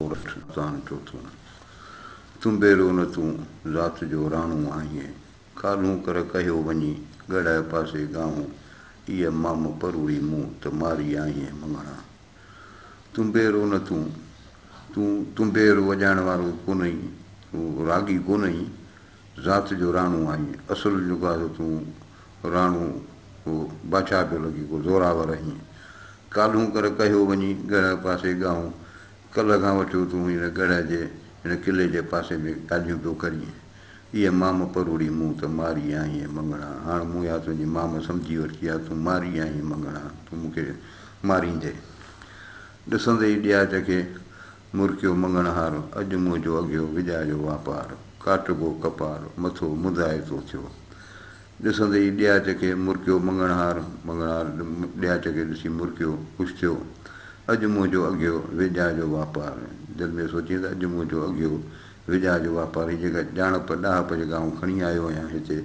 سورٺ تان چوٿون، تنبيرو نه تون ذات جو راڻو آهين، ڪالهون ڪر ڪهيو وڃي ڳڙهه پاسي ڳاهون، ايء مام پروڙي مون ته ماري آهين مڱڻا. تنبيرو نه تون، تون تنبيرو وڄائڻ وارو ڪونهين، تون راڳي ڪونهين، ذات جو راڻو آهين، اصل جيڪو آهي سو تون راڻو ڪو بادشاهه پيو لڳين، ڪو زوراور آهين. ڪالهون ڪر ڪهيو وڃي ڳڙهه پاسي ڳاهون، ڪلهه کان وٺيو تون هن ڳڙهه جي هن قلعي جي پاسي ۾ ڳالهيون پيو ڪرين. ايء مام پروڙي مون ته ماري آهين مڱڻا. هاڻ مون اها تنهنجي مام سمجهي ورتي آهي، تون ماري آهين مڱڻا، تون مون کي ماريندين. ڏسندي ئي ڏياچ کي مرڪيو مڱڻهار، اڄ منهنجو اگهيو وڄايو واپار، ڪاٽبو ڪپار، مٿو مدائتو ٿيو. ڏسندي ئي ڏياچ کي مرڪيو مڱڻهار، مڱڻهار ڏياچ کي ڏسي مرڪيو، خوش ٿيو. اڄ منهنجو اگهيو ويڄا جو واپار. دل ۾ سوچيائين ته اڄ منهنجو اگهيو ويڄا جو واپار، هي جيڪا ڄاڻپ ڏاهپ جيڪا آئون کڻي آيو آهيان هتي،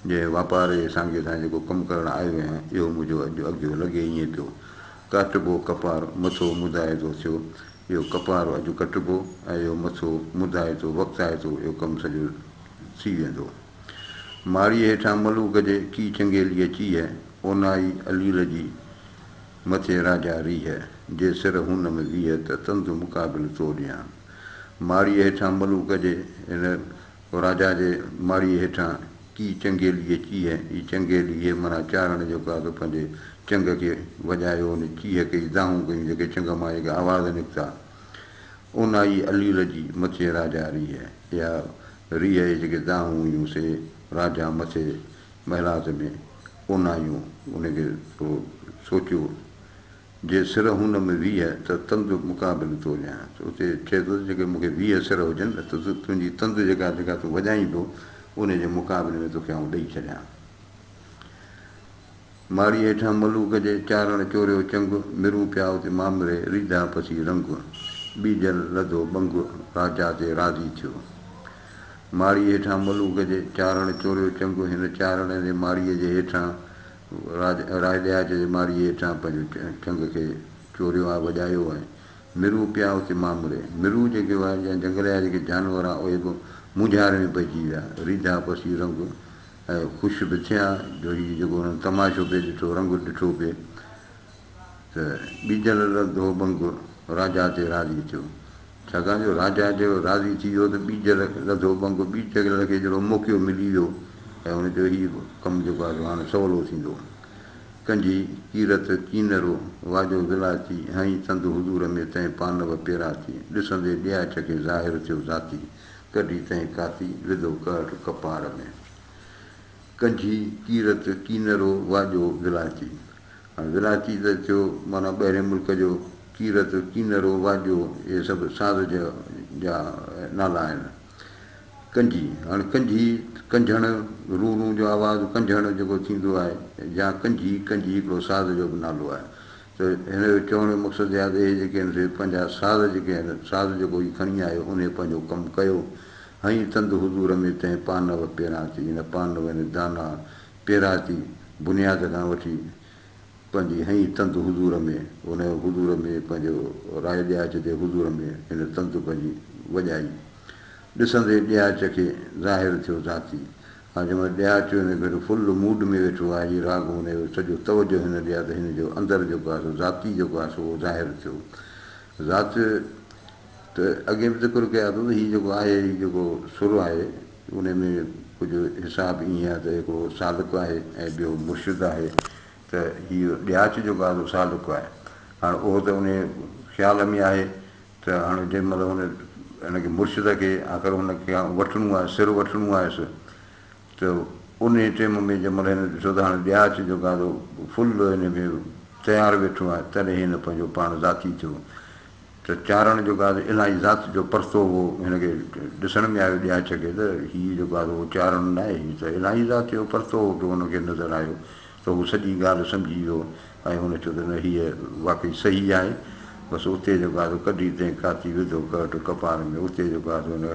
جنهن واپار جي سانگي سان جيڪو ڪم ڪرڻ آيو آهيان، اهو منهنجو اڄ اگهيو لڳي ائين پيو. ڪاٽبو ڪپار، مٿو مدائتو ٿيو. اهو ڪپار اڄ ڪٽبو ۽ اهو مٿو مدائتو وقتائتو اهو ڪم سڄو ٿي ويندو. ماڙيء هيٺان ملوڪ جي ڪي چنگيليء چيهه، اونائي عليل جي مٿي راجا ريهه، جي سر هون م ويهه ته تند مقابل تو ڏيان. ماڙيء هيٺان ملوڪ جي هن راجا جي ماڙيء هيٺان ڪي چنگيليء چيهه، هي چنگيلي هي معنيٰ چارڻ جيڪو آهي سو پنهنجي چنگ کي وڄايو، ان چيهه ڪئي، دانهون ڪيون، جيڪي چنگ مان جيڪي آواز نڪتا. اونائي عليل جي مٿي راجا ريهه، اها ريهه اهي جيڪي دانهون هيون سي راجا مٿي محلات ۾ اونايون، ان کي ٿورو سوچيو، جي سر هون م 20 ته تند مقابل توريان. ته اتي چئي ٿو ته جيڪي مون کي 20 سر هجن ته تنهنجي تند جيڪا جيڪا تون وڄائين پيو ان جي مقابلي ۾ توکي آئون ڏئي ڇڏيان. ماڙيء هيٺان ملوڪ جي چارڻ چوريو چنگ، مرون پيا اتي مامري، ريڌا پسي رنگ، ٻيجل لڌو ٻنگ، راجا تي راضي ٿيو. ماڙيء هيٺان ملوڪ جي چارڻ چوريو چنگ، هن چارڻ جي ماڙيء جي هيٺان راء ڏياچ جي ماڙيء هيٺان پنهنجو چنگ کي چوريو آهي، وڄايو آهي. مرون پيا اتي مامري، مرون جيڪي هئا يا جنگل جا جيڪي جانور هئا، اهي به مونجهاري ۾ پئجي ويا، ريڌا پسي رنگ، ۽ خوش به ٿيا جو هي جيڪو هنن تماشو پئي ڏٺو، رنگ ڏٺو پئي ته ٻيجل لڌو ٻنگ راجا تي راضي ٿيو. ڇاڪاڻ جو راجا جو راضي ٿي ويو ته ٻيجل لڌو ٻنگ، ٻيجل کي جهڙو موقعو ملي ويو ۽ هن چيو هي ڪم جيڪو آهي سو هاڻي سولو ٿيندو. ڪنجهي ڪيرت ڪينرو واڄو ولايتي، هنئين تند حضور ۾ تنهن پانو پيراتي، ڏسندي ڏياچ کي ظاهر ٿيو ذاتي. ڪڍي تنهن ڪاتي، وڌو ڪرٽ ڪپار ۾. ڪنجهي، ڪيرت، ڪينرو، واڄو، ولايتي. هاڻي ولايتي ته ٿيو معنيٰ ٻاهرين ملڪ جو، ڪيرت، ڪينرو، واڄو اهي سڀ ساز جا نالا آهن. ڪنجهي، هاڻي ڪنجهي، ڪنجهڻ، رون رون جو آواز ڪنجهڻ جيڪو ٿيندو آهي يا ڪنجهي، ڪنجهي هڪڙو ساز جو به نالو آهي. ته هن جو چوڻ جو مقصد اها ته اهي جيڪي آهن سي پنهنجا ساز جيڪي آهن، ساز جيڪو هي کڻي آيو انهيء پنهنجو ڪم ڪيو. هنئين تند حضور ۾ تنهن پانو پيراتي، هن پانو يعني دانا پيراتي بنياد کان وٺي پنهنجي هنئين تند حضور ۾، ان حضور ۾ پنهنجو راء ڏياچ جي حضور ۾ هن تند پنهنجي وڄائي. ڏسندي ڏياچ کي ظاهر ٿيو ذاتي. ها جنهن مهل ڏياچ ان کي فل موڊ ۾ ويٺو آهي جي راڳ ان جو سڄو توجه هن ڏي آهي ته هن جو اندر جيڪو آهي سو ذاتي جيڪو آهي سو اهو ظاهر ٿيو. ذات ته اڳي به ذڪر ڪيا اٿو ته هي جيڪو آهي هي جيڪو سر آهي ان ۾ ڪجهه حساب ائين آهي ته هڪڙو سالڪ آهي ۽ ٻيو مرشد آهي ته هي ڏياچ جيڪو آهي سو سالڪ آهي هاڻ اهو ته ان خيال ۾ آهي ته هاڻي جنهن مهل هن هن کي مرشد کي آخر هن کي وٺڻو آهي سر وٺڻو آهيس ته انهي ٽيم ۾ جنهن مهل هن ڏٺو ته هاڻي ڏياچ جيڪو آهي سو فل هن ۾ تيار ويٺو آهي تڏهن هن پنهنجو پاڻ ذاتي ٿيو ته چارڻ جيڪو آهي الاهي ذات جو پرتو هو هن کي ڏسڻ ۾ آيو ڏياچ کي ته هي جيڪو آهي سو چارڻ نه آهي هي ته الاهي ذات جو پرتو هو پيو هن کي نظر آيو ته هو سڄي ڳالهه سمجهي ويو ۽ هن چيو ته نه هيء واقعي صحيح آهي. بس اتي جيڪو آهي سو ڪڍي تنهن ڪاتي وڌو ڪرٽ ڪپار ۾ اتي جيڪو آهي سو هن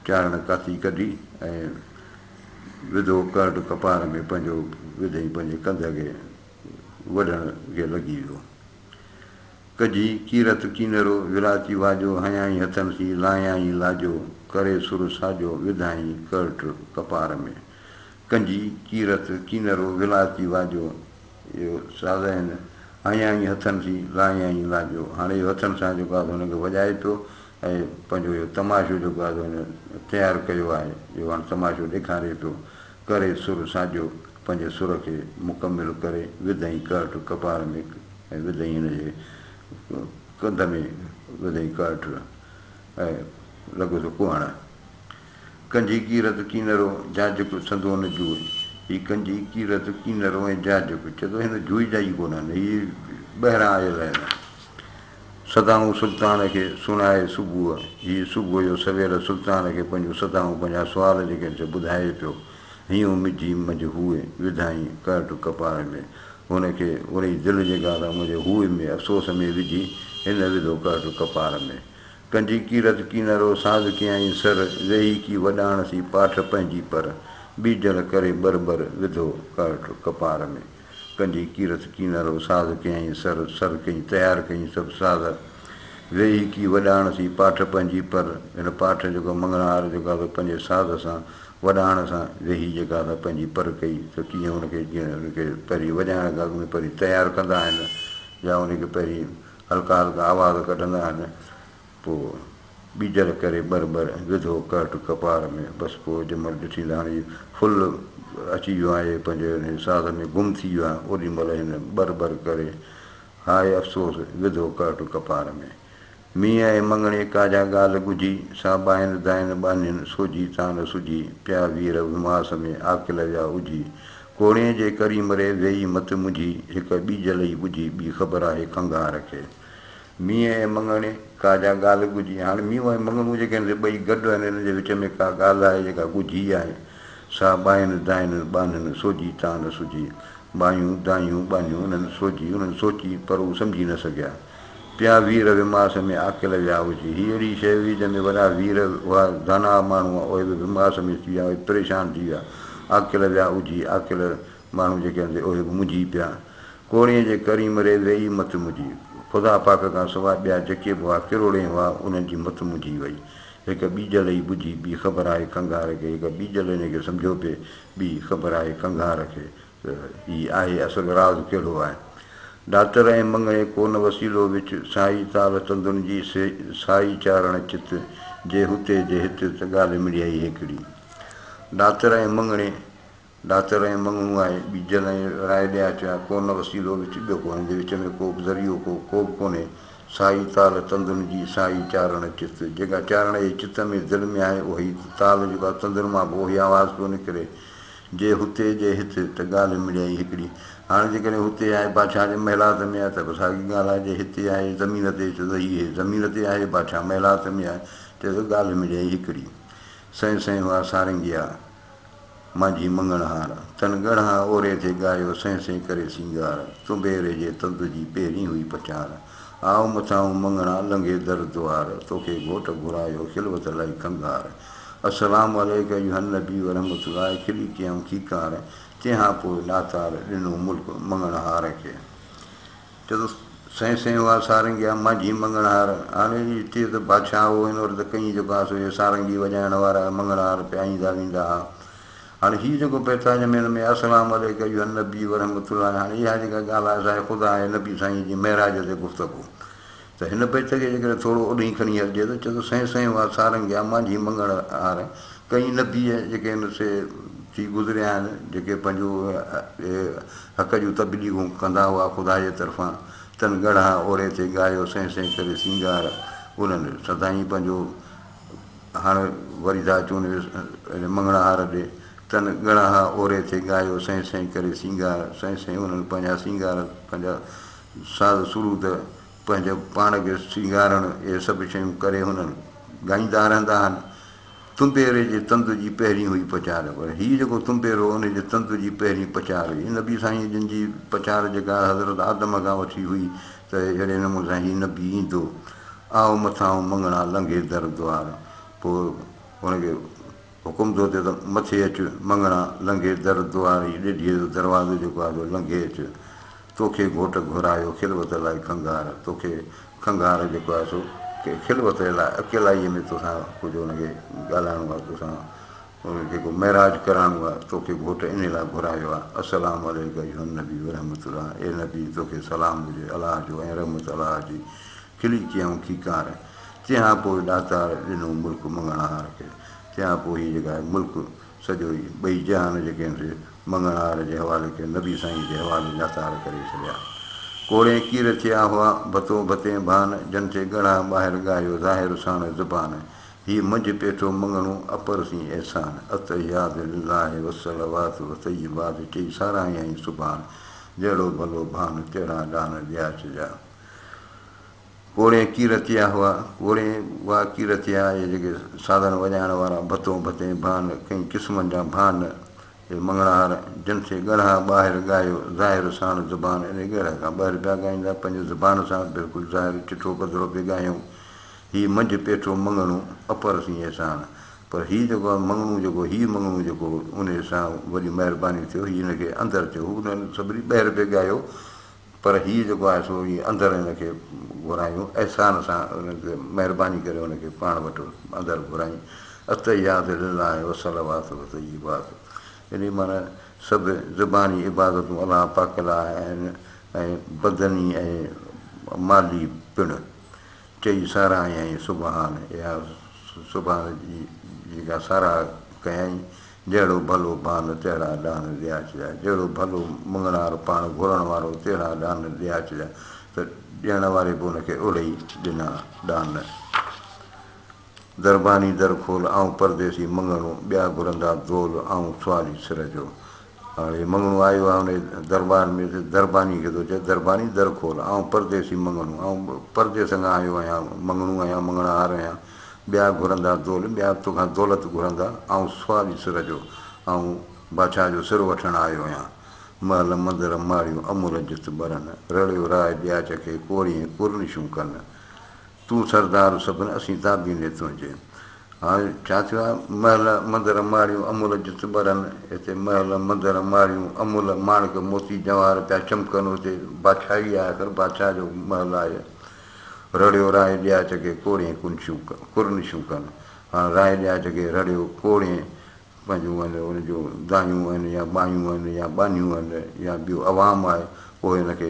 چارڻ ڪاتي ڪڍي ۽ وڌو ڪرٽ ڪپار ۾ پنهنجو وڌئين پنهنجي ڪنڌ کي وڍڻ کي لڳي ويو. ڪجي ڪيرت ڪينرو، ولاتي واڄو، هنيائين هٿن سين، لايائين لاڄو، ڪري سر ساڄو، وڌائين ڪرٽ ڪپار ۾. ڪنجي، ڪيرت، ڪينرو، ولاتي واڄو، اهو ساز آهن. هنيائين هٿن سين، لايائين لاڄو. هاڻي اهو هٿن سان جيڪو آهي سو هن کي وڄائي پيو ۽ پنهنجو اهو تماشو جيڪو آهي سو هن تيار ڪيو آهي. اهو هاڻي تماشو ڏيکاري پيو. ڪري سر ساڄو، پنهنجي سر کي مڪمل ڪري، وڌائين ڪرٽ ڪپار ۾. ۽ وڌئين هن جي ڪنڌ ۾ وڌئين ڪاٺ ۽ لڳس ڪوهڻ. ڪنجهي ڪيرت ڪينرو، جاجڪ سندو نه جوء. هي ڪنجهي ڪيرت ڪينرو ۽ جاجڪ چئي ٿو هن جوئي جا ئي ڪونهن، هي ٻاهران آيل آهن. صدائون سلطان کي سڻائي صبح، هي صبح جو سوير سلطان کي پنهنجون صدائون پنهنجا سوال جيڪي آهن سي ٻڌائي پيو. هينئون مجهي منجهه هوء، وڌائين ڪرٽ ڪپار ۾. هن کي ان جي دل جيڪا سا منهنجي هوء ۾ افسوس ۾ وجهي، هن وڌو ڪرٽ ڪپار ۾. ڪنجي ڪيرت ڪينرو، ساز ڪيائين سر، ويهي ڪي وڏاڻ سين پاٺ پنهنجي پر، ٻيجل ڪري ٻر ٻر، وڌو ڪرٽ ڪپار ۾. ڪنجي ڪيرت ڪينرو، ساز ڪيائين سر، سر ڪئين تيار ڪئين سڀ ساز، ويهي ڪي وڏاڻ سين پاٺ پنهنجي پر، هن پاٺ جيڪو مڱڻهار جيڪا سو پنهنجي ساز سان وڏاڻ سان ويهي جيڪا سا پنهنجي پر ڪئي ته ڪيئن ان کي جيئن ان کي پهرين وڄائڻ کان اڳ ۾ پهرين تيار ڪندا آهن يا ان کي پهرين هلڪا هلڪا آواز ڪڍندا آهن پوء ٻيجل ڪري ٻر ٻر وڌو ڪرٽ ڪپار ۾ بس پوء جنهن مهل ڏٺي ته هاڻي فل اچي ويو آهي پنهنجي ان ساز ۾ گم ٿي ويو آهي اوڏي مهل هن ٻر ٻر ڪري هاء افسوس وڌو ڪرٽ ڪپار ۾. مينهن ۽ مڱڻي ڪا جا ڳالهه ڳجهي، سا ٻائين دائين ٻانهين، سوجهي تان نه سجهي، پيا وير وماس ۾، عاقل ويا اجهي. ڪوڙين جي ڪريم ري، ويئي مت منجهي، هڪ ٻيجل ئي ٻجهي، ٻي خبر آهي کنگهار کي. مينهن ۽ مڱڻي ڪا جا ڳالهه ڳجهي، هاڻي مينهن ۽ مڱڻو جيڪي آهن سي ٻئي گڏ آهن، انهن جي وچ ۾ ڪا ڳالهه آهي جيڪا ڳجهي آهي، سا ٻائين دائين ٻانهن، سوجهي تان نه سجهي. ٻايون، دايون، ٻانهيون، انهن سوجهي، انهن سوچي، پر هو سمجهي نه سگهيا. پيا وير وماس ۾ عاقل ويا هجي. هي اهڙي شيء هئي جنهن ۾ وڏا وير هئا، داناء ماڻهو هئا، اهي به وماس ۾ ٿي ويا، اهي پريشان ٿي ويا. عاقل ويا اجهي، عاقل ماڻهو جيڪي آهن سي اهي به منجهي پيا. ڪوڙين جي ڪريم ري ويئي مت منجهي. خدا پاڪ کان سواء ٻيا جيڪي به هئا، ڪروڙين هئا، انهن جي مت منجهي وئي. هڪ ٻيجل ئي ٻجهي، ٻي خبر آهي کنگهار کي. هڪ ٻيجل هن کي سمجهيو پئي، ٻي خبر آهي کنگهار کي. ته هي آهي اصل راز ڪهڙو آهي. ڏاتر ۽ مڱڻي ڪو نه وسيلو وچ، سائي تال تندن جي سائي چارڻ چت، جي هتي جي هت ته ڳالهه مڙيائي هيڪڙي. ڏاتر ۽ مڱڻي، ڏاتر ۽ مڱڻو آهي، ٻيجل ۽ راء ڏياچ آ، ڪو نه وسيلو وچ، ٻيو ڪو هن جي وچ ۾ ڪو به ذريعو ڪو ڪو به ڪونهي، سائي تال تندن جي سائي چارڻ چت، جيڪا چارڻ جي چت ۾ دل ۾ آهي اهائي تال جيڪا تندن مان به اهوئي آواز پيو نڪري. جي هتي جي هت ته ڳالهه مڙيائي هڪڙي. هاڻي جيڪڏهن هتي آهي بادشاهه جي محلات ۾ آهي ته به ساڳي ڳالهه آهي، جي هتي آهي زمين تي چئو ته هي زمين تي آهي بادشاهه محلات ۾ آهي چئو ته ڳالهه مڙيائي هڪڙي. سئين سئين هئا سارنگيا مانجهي مڱڻهار، تن ڳڙها اوري ٿي ڳايو سئين سئين ڪري سينگار، تنبيري جي تند جي پهرين هئي پچار، آء مٿانهون مڱڻا لنگهي در دوار، توکي گهوٽ گهرايو خلوت لئي کنگهار. السلام عليک ايها النبي ورحمة الله کلي ڪيائون کيڪار، تنهان پوء ڏاتار ڏنو ملڪ مڱڻهار کي. چئي ٿو، سئين سئين هئا سارنگيا، مانجهي مڱڻهار. هاڻي هتي ته بادشاهه هو، هن وٽ ته ڪئين جيڪو آهي سو اهي سارنگي وڄائڻ وارا مڱڻهار پيا ايندا ويندا ها. هاڻي هي جيڪو بيت آهي جنهن ۾ هن ۾ السلام عليک ايها النبي ورحمة الله هاڻي اها جيڪا ڳالهه آهي سا آهي خدا ۽ نبي سائين جي معراج تي گفتگو. ته هن بيت کي جيڪڏهن ٿورو اوڏهين کڻي هلجي ته چئي ٿو، سئين سئين هئا سارنگيا، مانجهي مڱڻ هار. ڪئين نبي جيڪي آهن سي ٿي گذريا آهن، جيڪي پنهنجو حق جون تبليغون ڪندا هئا خدا جي طرفان، تن ڳڙها اوري ٿي ڳايو، سئين سئين ڪري سينگار. انهن سدائين پنهنجو هاڻ وري ٿا اچون ان مڱڻهار ڏي، تن ڳڙها اوري ٿي ڳايو، سئين سئين ڪري سينگار. سئين سئين انهن پنهنجا سينگار، پنهنجا ساز سرود، پنهنجو پاڻ کي سينگارڻ اهي سڀ شيون ڪري هنن ڳائيندا رهندا آهن. تنبيري جي تند جي پهرين هئي پچار پر هي جيڪو تنبيرو ان جي تند جي پهرين پچار هئي. نبي سائين جن جي پچار جيڪا حضرت آدم کان وٺي هئي ته اهڙي نموني سان هي نبي ايندو. آئو مٿانهون مڱڻا لنگهي در دوار. پوء هن کي حڪم ٿو ٿئي ته مٿي اچ مڱڻا لنگهي در دوار هي ڏيڍيء جو دروازو جيڪو آهي سو لنگهي اچ. توکي گهوٽ گهرايو خلوت لاء کنگهار، توکي کنگهار جيڪو آهي سو خلوت لاء اڪيلائيء ۾ توسان ڪجهه ان کي ڳالهائڻو آهي، توسان ان کي ڪو معراج ڪرائڻو آهي، توکي گهوٽ انهي لاء گهرايو آهي. السلام عليڪ ايها النبي ورحمة الله، اي نبي توکي سلام هجي الله جو ۽ رحمت الله جي. کلي ڪيائون کيڪار، تنهان پوء ڏاتار ڏنو ملڪ مڱڻهار کي، تنهان پوء هي جيڪا آهي ملڪ سڄو ئي ٻئي جهان جيڪي آهن سي مڱڻهار جي حوالي ڪيا، نبي سائينء جي حوالي ڏاتار ڪري ڇڏيا. ڪوڙين ڪير ٿيا هئا، ڀتو ڀتين ڀان، جن تي ڳڙها ٻاهر ڳايو، ظاهر ساڻ زبان. هي منجهه پيٺو مڱڻو، اپر سين احسان. التحيات لله والصلوات والطيبات چئي ساراهيائين سبحان. جهڙو ڀلو ڀان، تهڙا ڏان ڏياچ جا. ڪوڙين ڪيرتيا هئا، ڪوڙين اها ڪيرتيا اهي جيڪي سازن وڄائڻ وارا ڀتون ڀتين ڀان ڪئين قسمن جا ڀان اهي مڱڻهار جن سي ڳڙها ٻاهر ڳايو ظاهر ساڻ زبان انهي ڳڙهه کان ٻاهر پيا ڳائيندا پنهنجي زبان سان بلڪل ظاهر چٺو پڌرو پئي ڳايائون هي منجهه پيٺو مڱڻو اپر سين احسان پر هي جيڪو آهي مڱڻو جيڪو هي مڱڻو جيڪو انهي سان وڏي مهرباني ٿيو هي هن کي اندر ٿيو هو انهن سڀني ٻاهر پئي ڳايو پر هيء جيڪو آهي سو ائين اندر هن کي گهرايون، احسان سان ان تي مهرباني ڪري ان کي پاڻ وٽ اندر گهرايون. التحيات لله والصلوات والطيبات يعني معنيٰ سڀ زباني عبادتون الله پاڪ لاء آهن ۽ بدني ۽ مالي پڻ. چئي ساراهيائين سبحان اها سبحان جي جيڪا ساراهه ڪيائين جهڙو ڀلو ڀان تهڙا ڏان ڏياچ جا، جهڙو ڀلو مڱڻهار پاڻ گهرڻ وارو تهڙا ڏان ڏياچ جا ته ڏيڻ واري به ان کي اهڙي ئي ڏنا ڏان. درباني در کول، آئون پرديسي مڱڻو، ٻيا گهرندا دول، آئون سوالي سر جو. هاڻي هي مڱڻو آيو آهي ان دربار ۾ ته درباني کي ٿو چئي، درباني در کول، آئون پرديسي مڱڻو، آئون پرديس کان آيو آهيان، مڱڻو آهيان، مڱڻهار آهيان. ٻيا گهرندا دول، ٻيا توکان دولت گهرندا، آئون سوالي سر جو، آئون بادشاهه جو سر وٺڻ آيو آهيان. محل مندر ماڙيون امر جت ٻرن، رڙيو راء ڏياچ کي ڪورين ڪرنشون ڪن. تون سردار سڀن، اسين تابعين تنهنجي. هاڻي ڇا ٿيو آهي؟ محل مندر ماڙيون امر جت ٻرن، هتي محل مندر ماڙيون امر ماڻڪ موتي جواهر پيا چمڪن، اتي بادشاهي آهي، آخر بادشاهه جو محل آهي. رڙيو راء ڏياچ کي ڪوڙين ڪنشون ڪرنشون ڪن. هاڻ راء ڏياچ کي رڙيو ڪوڙين پنهنجون آهن ان جون دايون آهن يا ٻايون آهن يا ٻانهيون آهن يا ٻيو عوام آهي اهي هن کي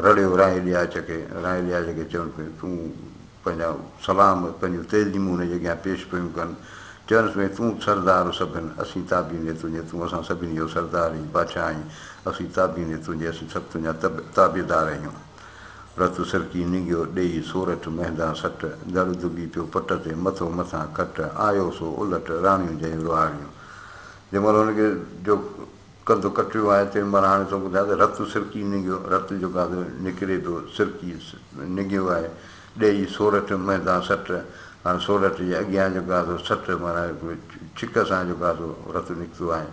رڙيو راء ڏياچ کي راء ڏياچ کي چون پيون تون پنهنجا سلام پنهنجون تعظيمون هن جي اڳيان پيش پيون ڪن چونس پيون تون سردار سڀن اسين تابعين تنهنجي تون اسان سڀني جو سردار آهين بادشاهه آهين اسين تابعين تنهنجي اسين سڀ تنهنجا تابعدار آهيون. رت سرڪي ننگيو ڏيئي سورٺ مهندان سٽ، دڙ دٻي پيو پٽ تي مٿو مٿان کٽ، آيو سو الٽ راڻيون جنهن روهاڙيون. جنهن مهل هن کي جو ڪنڌ ڪٽيو آهي تنهن مهل هاڻي ٿو ٻڌائي ته رت سرڪي ننگيو، رت جيڪو آهي سو نڪري پيو سرڪي ننگيو آهي، ڏيئي سورٺ مهندان سٽ، هاڻي سورٺ جي اڳيان جيڪو آهي سو سٽ معنيٰ هڪڙي ڇڪ سان جيڪو آهي سو رت نڪتو آهي.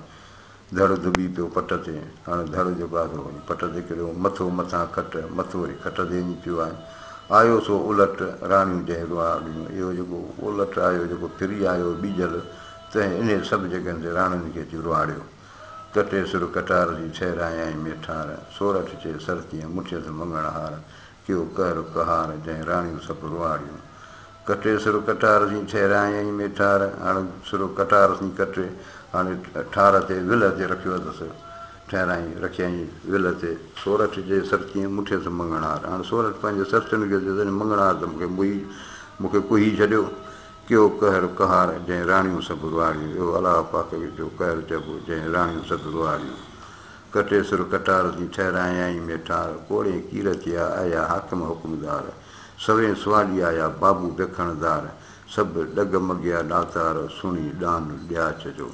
ڌڙ ڌٻي پيو پٽ تي، هاڻي ڌڙ جيڪو آهي سو وڃي پٽ تي ڪريو، مٿو مٿان کٽ، مٿو وري کٽ تي وڃي پيو آهي. آيو سو الٽ، راڻيون جنهن روئاڙيون، اهو جيڪو الٽ آيو، جيڪو ڦري آيو ٻيجل، تنهن انهي سڀ جيڪن تي راڻين کي اچي روئاڙيو. ڪٽي سر ڪٽار جي ٺهرايائين ميٺار، سورٺ چئي سرتيء مٺيس مڱڻهار، ڪيو قهر قهار، جنهن راڻيون سڀ روئاڙيون. ڪٽي سر ڪٽار سين ٺهرايائين ميٺار، هاڻ سر ڪٽار سين ڪٽي، هاڻي ٺار تي ولهه تي رکيو اٿس، ٺهرائين رکيائين ولهه تي، سورٺ جي سرتين مٺيس مڱڻهار، هاڻ سورٺ پنهنجي سرتين کي چيو ته مڱڻهار ته مون کي موهي مون کي ڪهي ڇڏيو، ڪيو قهر قهار، جنهن راڻيون سڀ روئاڙيون، اهو الله پاڪ جو قهر چئبو، جنهن راڻيون سڀ روئاڙيون. ڪٽي سر ڪٽار سين ٺهرايائين ميٺار، ڪوڙين ڪيرتيا آيا حاڪم حڪمدار. سوين سوالي آيا بابو بيکڻدار، سڀ ڏڳ مڳيا ڏاتار، سڻي ڏان ڏياچ جو.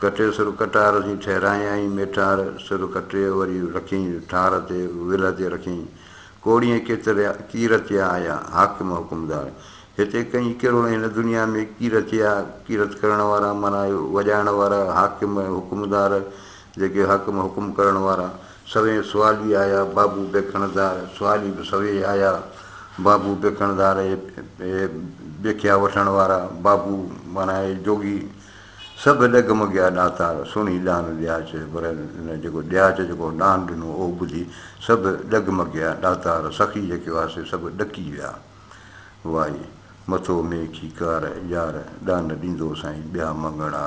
ڪٽي سر ڪٽار سين ٺهرايائين ميٺار، سر ڪٽي وري رکيائين ٺار تي، ولهه تي رکيائين. ڪوڙين ڪيتريا ڪيرتيا آيا، حاڪم حڪمدار. هتي ڪئين ڪروڙ هن دنيا ۾ ڪيرتيا، ڪيرت ڪرڻ وارا معنيٰ وڄائڻ وارا، حاڪم ۽ حڪمدار، جيڪي حاڪم حڪم ڪرڻ وارا. سوين سوالي آيا، بابو بيکڻدار، سوالي به سوين آيا، بابو بيکڻدار، اي بيکيا وٺڻ وارا، بابو معنيٰ اي جوڳي، سڀ ڏگمگيا ڏاتار، سڻي ڏان ڏياچ، پر هن جيڪو ڏياچ جيڪو ڏان ڏنو اهو ٻڌي سڀ ڏگمگيا ڏاتار، سخي جيڪي هئا سي سڀ ڏڪي ويا. وائي، مٿو ۾ کيڪار، يار ڏان ڏيندو سائين ٻيا مڱڻا،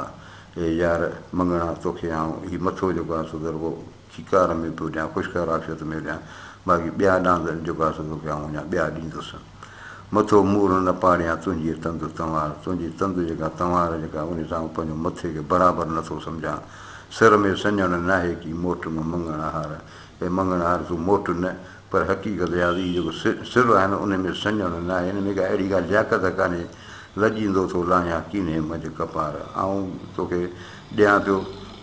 اي يار مڱڻا توکي آئون هي مٿو جيڪو آهي سو ته رڳو کيڪار ۾ پيو ڏيان، خشڪ عافيت ۾ ڏيان، باقي ٻيا ڏاند جيڪو آهي سو توکي آئون اڃا ٻيا ڏيندس. مٿو مور نه پاڙيان تنهنجي تند تنوار، تنهنجي تند جيڪا تنوار جيڪا انهي سان آئون پنهنجو مٿي کي برابر نه ٿو سمجهان. سر ۾ سڃڻ ناهي ڪي موٽ م مڱڻهار، اي مڱڻهار تون موٽ نه، پر حقيقت اها ته هي جيڪو سر آهي نه انهي ۾ سڃڻ ناهي، ان ۾ ڪا اهڙي ڪا لياقت ڪانهي، لڄيندو ٿو لاهيان ڪينهي منجهه ڪپار، آئون توکي ڏيان پيو،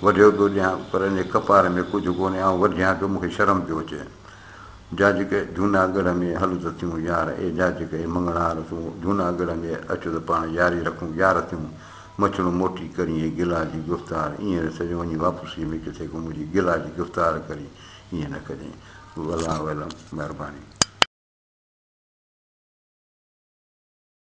وڍيو پيو ڏيان، پر ان جي ڪپار ۾ ڪجهه ڪونهي، آئون وڍيان پيو، مون کي شرم پيو اچي. جاجڪ جهوناڳڙهه ۾ هل ته ٿيون يار، اي جاجڪ اي مڱڻهار تون جهوناڳڙهه ۾ اچ ته پاڻ ياري رکون يار ٿيون، مڇڻو موٽي ڪرين اي گلا جي گفتار، ائين نه ٿجي وڃي واپسيء ۾ ڪٿي ڪو منهنجي گلا جي گفتار ڪرين، ائين نه ڪجين. والله اعلم. مهرباني.